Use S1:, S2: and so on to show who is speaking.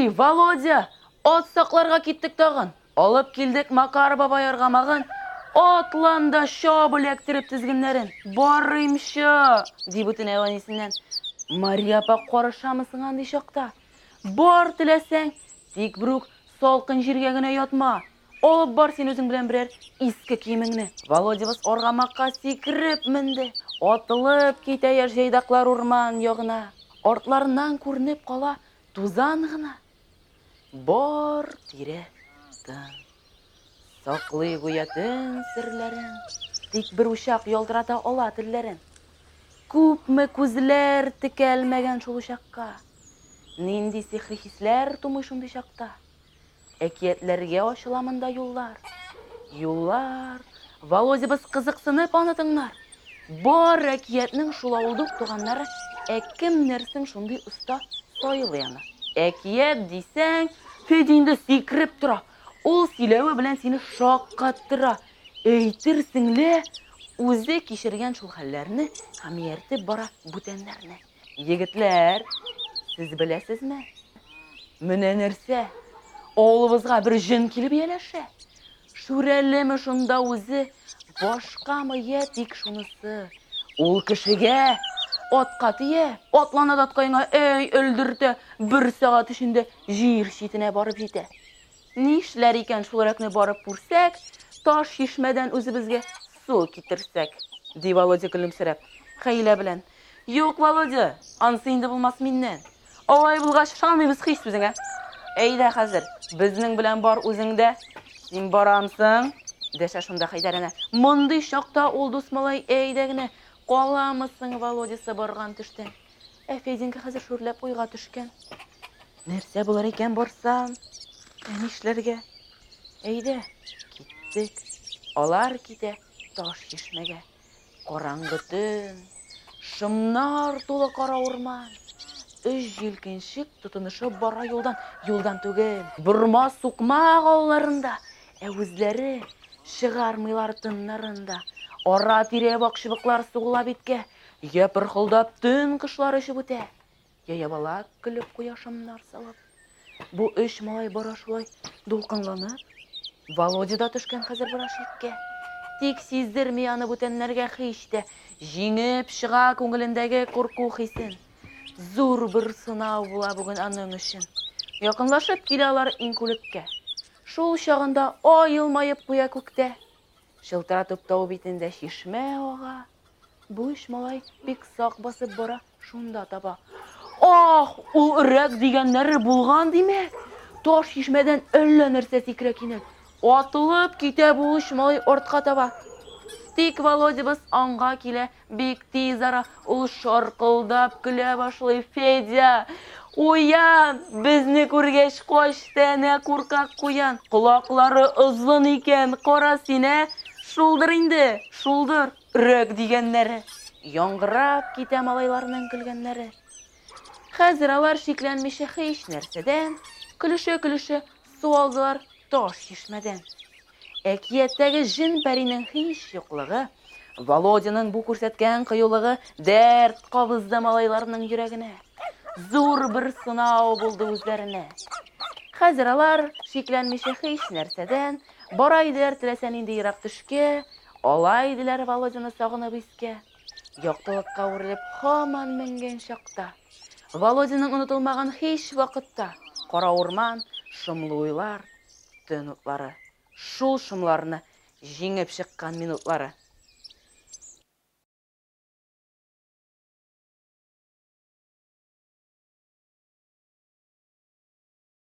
S1: Эй, Володя, ат сакларга киттек тагын. Алып килдек Макар бабай аргамагын. Атлан да чап эләктереп тезгеннәрен. Барыймчы, дип үтенә ул әнисеннән. Мария апа карышамы соң андый чакта? Бар теләсәң, тик берүк салкын җиргә генә ятма. Алып бар син үзең белән берәр иске киемеңне. Володябыз аргамакка сикереп менде. Атылып китә яшь җайдаклар урман ягына. Артларыннан күренеп кала тузан гына. Бар тирә тын. Саклый гүя төн серләрен. Тик бер учак ялтырата ала телләрен. Күпме күзләр текәлмәгән шул учакка. Нинди сихри хисләр тумый шундый чакта. Әкиятләргә ачыла монда юллар. Юллар. Володябыз кызыксынып аны тыңлар. Бар әкиятнең шул авылда ук туганнары, ә кемнәр соң шундый оста сайлый аны? Әкият дисәң, Федя инде сикереп тора. Ул сөйләве белән сине шаккаттыра. Әйтерсең лә, үзе кичергән шул хәлләрне һәм ияртеп бара бүтәннәрне. Егетләр, сез беләсезме? Менә нәрсә, авылыбызга бер җен килеп ияләшә. Шүрәлеме шунда үзе, башкамы, йә тик шунысы. Ул кешегә атка тия, атлана да аткаеңа, әй, өлдертә, бер сәгать эчендә җир читенә барып җитә. Нишләр икән шул өрәкне барып күрсәк, таш чишмәдән үзебезгә су китерсәк? Ди Володя көлемсерәп, хәйлә белән. Юк, Володя, ансы инде булмас миннән. Алай булгач, ышанмыйбыз һич сүзеңә. Әйдә хәзер, безнең белән бар үзең дә. Син барамсың? Дәшә шунда Хәйдәр әнә. Мондый чакта ул дус малай әйдә генә, каламы соң Володясы барган төштән? Ә Феденька хәзер шүрләп уйга төшкән. Нәрсә булыр икән барсам? Ә нишләргә? Әйдә, киттек. Алар китә таш чишмәгә. Караңгы төн, шомнар тулы кара урман. Өч җилкенчек тотынышып бара юлдан, юлдан түгел, борма сукмак алларында, ә үзләре чыгармыйлар тыннарын да. Ара-тирә вак чыбыклар сугыла биткә, я пырхылдап төн кошлары очып үтә. Я ябалак көлеп куя шомнар салып. Бу өч малай бара шулай дулкынланып. Володя да төшкән хәзер бераз шиккә. Тик сиздерми аны бүтәннәргә һич тә. Җиңеп чыга күңелендәге курку хисен. Зур бер сынау була бүген аның өчен. Якынлашып килә алар иңкүлеккә. Шул чагында ай елмаеп куя күктә. Чылтыратып тау битендә чишмә ага. Бу өч малай бик сак басып бара шунда таба. Ах, ул өрәк дигәннәре булган димәк. Таш чишмәдән әллә нәрсә сикерә кинәт. Атылып китә бу өч малай артка таба. Тик Володябыз аңга килә бик тиз ара. Ул шаркылдап көлә башлый. Федя, уян! Безне күргәч качты әнә куркак куян. Колаклары озын икән, кара син, ә? Шулдыр инде, шулдыр, өрәк дигәннәре. Яңгырап китә малайларның көлгәннәре. Хәзер алар шикләнмичә һич нәрсәдән, көлешә-көлешә су алдылар таш чишмәдән. Әкияттәге җен-пәринең һич юклыгы, Володяның бу күрсәткән кыюлыгы дәрт кабызды малайларның йөрәгенә. Зур бер сынау булды үзләренә. Хәзер алар, шикләнмичә һич нәрсәдән, бара иделәр теләсә нинди ерак төшкә, ала иделәр Володяны сагынып искә. Яктылыкка үрелеп һаман менгән чакта. Володяның онытылмаган һич вакытта кара урман, шомлы уйлар, төн утлары. Шул шомларны җиңеп чыккан минутлары.